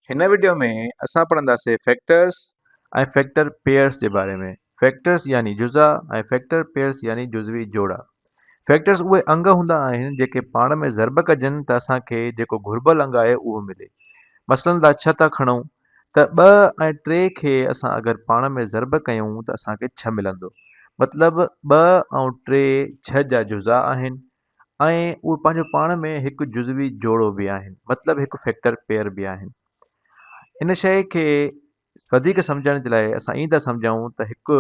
هن وڊيو ۾ اسان پڙهنداسين فيڪٽرز. ۽ فيڪٽر پيئرز جي باري ۾. فيڪٽرز يعني جزا ۽ فيڪٽر پيئرز يعني جزوي جوڙا. فيڪٽرز اهي انگ هوندا آهن جيڪي پاڻ ۾ ضرب ڪجن ته اسان کي جيڪو گهربل انگ آهي اهو ملي. مثلاً لاء ڇهه ٿا کڻون ته ٻه ۽ ٽي کي اسان اگر پاڻ ۾ ضرب ڪيون ته اسان کي ڇهه ملندو. مطلب ٻه ۽ ٽي ڇهه جا جزا آهن. ۽ اهي پنهنجو پاڻ ۾ هڪ جزوي جوڙو به آهن، مطلب هڪ فيڪٽر پيئر به آهن. ان شيء کي وڌيڪ سمجهڻ جي لاء اسان ائين ٿا سمجهون ته هڪ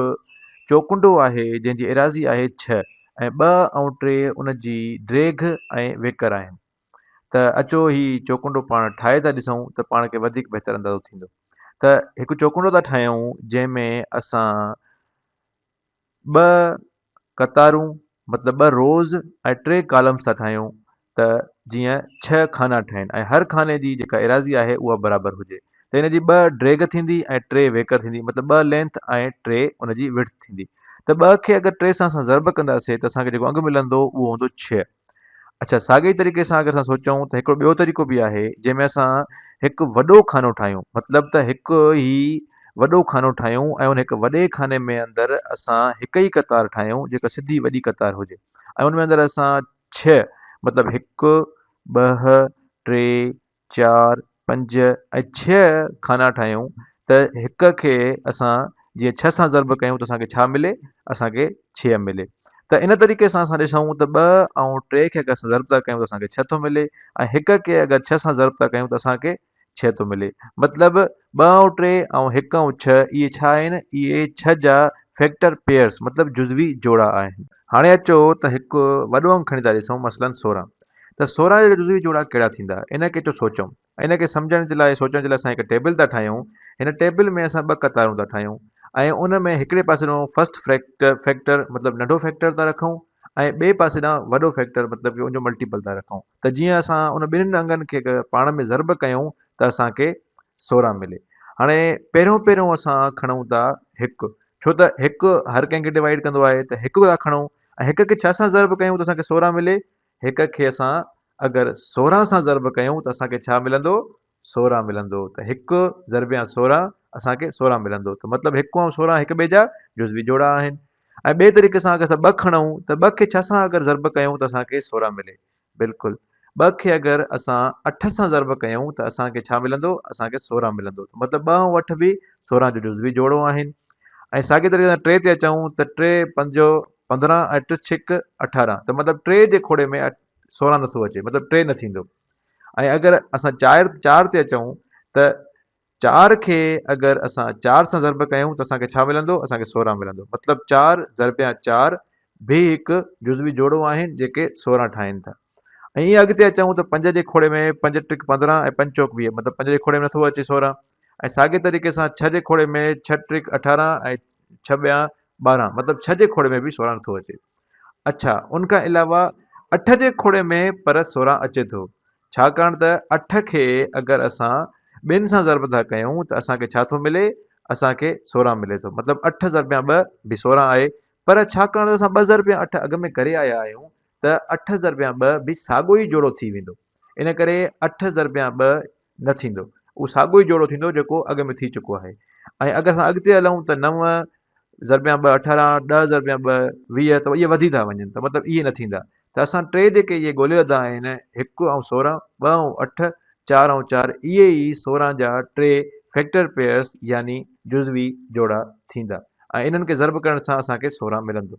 چوڪنڊو آهي جنهن جي ايراضي آهي ڇهه ۽ ٻه ۽ ٽي ان جي ڊيگهه ۽ ويڪر آهن. ته اچو هي چوڪنڊو پاڻ ٺاهي ٿا ڏسون ته پاڻ کي وڌيڪ بهتر اندازو ٿيندو. ته هڪ چوڪنڊو ٿا ٺاهيون جنهن ۾ اسان ٻه قطارون مطلب ٻه روز ۽ ٽي ڪالمس ٿا ٺاهيون ته جيئن ڇهه خانا ٺهن ۽ هر خاني جي جيڪا ايراضي آهي اها برابر هجي ته ان جي ٻه ڊريگهه ٿيندي ۽ ٽي ويڪر ٿيندي مطلب ٻه لينٿ ۽ ٽي ان جي وڊٿ ٿيندي ته ٻه کي اگر ٽي سان اسان ضرب ڪنداسين ته اسان کي جيڪو انگ ملندو اهو هوندو ڇهه. اڇا ساڳئي طريقي سان اگر اسان سوچون ته هڪڙو ٻيو طريقو به آهي جنهن ۾ اسان هڪ وڏو خانو ٺاهيون مطلب ته هڪ ئي وڏو خانو ٺاهيون ۽ ان هڪ وڏي خاني ۾ اندر اسان هڪ ئي قطار ٺاهيون جيڪا سڌي وڏي قطار هجي ۽ ان ۾ اندر اسان ڇهه مطلب هڪ ٻه ٽي چار، پنج ۽ ڇهه خانا ٺاهيون ته هڪ کي اسان جيئن ڇهه سان ضرب ڪيون ته اسان کي ڇا ملي؟ اسان کي ڇهه ملي. ته ان طريقي سان اسان ڏسون ته ٻه ۽ ٽي کي اگر اسان ضرب ٿا ڪيون ته اسان کي ڇهه ٿو ملي ۽ هڪ کي اگر ڇهه سان ضرب ٿا ڪيون ته اسان کي ڇهه ٿو ملي. مطلب ٻه ۽ ٽي ۽ هڪ ۽ ڇهه اهي ڇا آهن؟ اهي ڇهه جا فيڪٽر پيئرس مطلب جزوي جوڙا آهن. هاڻي اچو ته هڪ وڏو انگ کڻي ٿا ڏسون مثلاً 16. ته 16 جا جزوي جوڙا ڪهڙا ٿيندا؟ ان کي اچو سوچون. ان کي سمجهڻ جي لاء سوچڻ جي لاء اسان هڪ ٽيبل ٿا ٺاهيون. هن ٽيبل ۾ اسان ٻه قطارون ٿا ٺاهيون ۽ ان ۾ هڪڙي پاسي ڏانهن فرسٽ فيڪٽر مطلب ننڍو فيڪٽر ٿا رکون ۽ ٻئي پاسي ڏانهن وڏو فيڪٽر مطلب ڪي ان جو ملٽيپل ٿا رکون ته جيئن اسان ان ٻنهين انگن کي پاڻ ۾ ضرب ڪيون ته اسان کي 16 ملي. هاڻي پهريون پهريون اسان کڻون ٿا هڪ ڇو ته هڪ هر ڪنهن کي ڊوائيڊ ڪندو آهي ته هڪ ٿا کڻون ۽ هڪ کي ڇا سان ضرب ڪيون ته اسان کي 16 ملي. هڪ کي اسان اگر 16 سان ضرب ڪيون ته اسان کي ڇا ملندو؟ 16 ملندو ته هڪ ضربيان 16 اسان کي 16 ملندو ته مطلب هڪ ۽ 16 هڪ ٻئي جا جزوي جوڙا آهن ۽ ٻئي طريقي سان اگر اسان ٻه کڻون ته ٻه کي ڇا سان اگر ضرب ڪيون ته اسان کي 16 ملي. بلڪل ٻه کي اگر اسان اٺ سان ضرب ڪيون ته اسان کي ڇا ملندو؟ اسان کي 16 ملندو ته مطلب ٻه ۽ اٺ به 16 جو جزوي جوڙو آهن ۽ ساڳي طريقي سان ٽي تي اچون ته ٽي پنجو 15 ۽ ٽي ڇڪ 18 ته مطلب ٽي جي کوڙي ۾ 16 نٿو اچي مطلب ٽي نه ٿيندو ۽ اگر اسان چار چار تي اچون ته چار کي اگر اسان چار سان ضرب ڪيون ته اسان کي ڇا ملندو؟ اسان کي 16 ملندو. مطلب چار ضربيان چار به هڪ جزوي جوڙو آهن جيڪي 16 ٺاهين ٿا. ۽ ائين اڳتي اچون ته پنج جي کوڙي ۾ پنج ٽڪ 15 ۽ پنج چوڪ 20 مطلب پنج جي کوڙي ۾ نٿو اچي 16 ۽ ساڳي طريقي سان ڇهه جي کوڙي ۾ ڇهه ٽڪ 18 ۽ ڇهه ٻيا 12 مطلب ڇهه جي کوڙي ۾ به 16 نٿو اچي. اڇا ان کان علاوه اٺ جي کوڙي ۾ پر 16 اچي ٿو ڇاڪاڻ ته اٺ کي اگر اسان ٻن سان ضرب ٿا ڪيون ته اسان کي ڇا ٿو ملي اسان کي 16 ملي ٿو مطلب اٺ ضربيان ٻه به 16 آهي پر ڇاڪاڻ ته اسان ٻه ضربيان اٺ اڳ ۾ ڪري آيا آهيون ته اٺ ضربيان ٻه به ساڳو ئي جوڙو ٿي ويندو ان ڪري اٺ ضربيان ٻه نه ٿيندو اهو ساڳو ئي جوڙو ٿيندو جيڪو اڳ ۾ ٿي چڪو آهي ۽ اگر اسان اڳتي هلون ته نو ضربيان ٻه 18، ڏهه ضربيان ٻه 20 ته اهي وڌي ٿا وڃن ته مطلب اهي نه ٿيندا ته اسان ٽي جيڪي اهي ڳولي لڌا آهن هڪ ۽ 16، ٻه ۽ اٺ، چار ۽ چار اهي ئي 16 جا ٽي فيڪٽر پيئرس يعني جزوي جوڙا ٿيندا ۽ انهن کي ضرب ڪرڻ سان اسان کي 16 ملندو.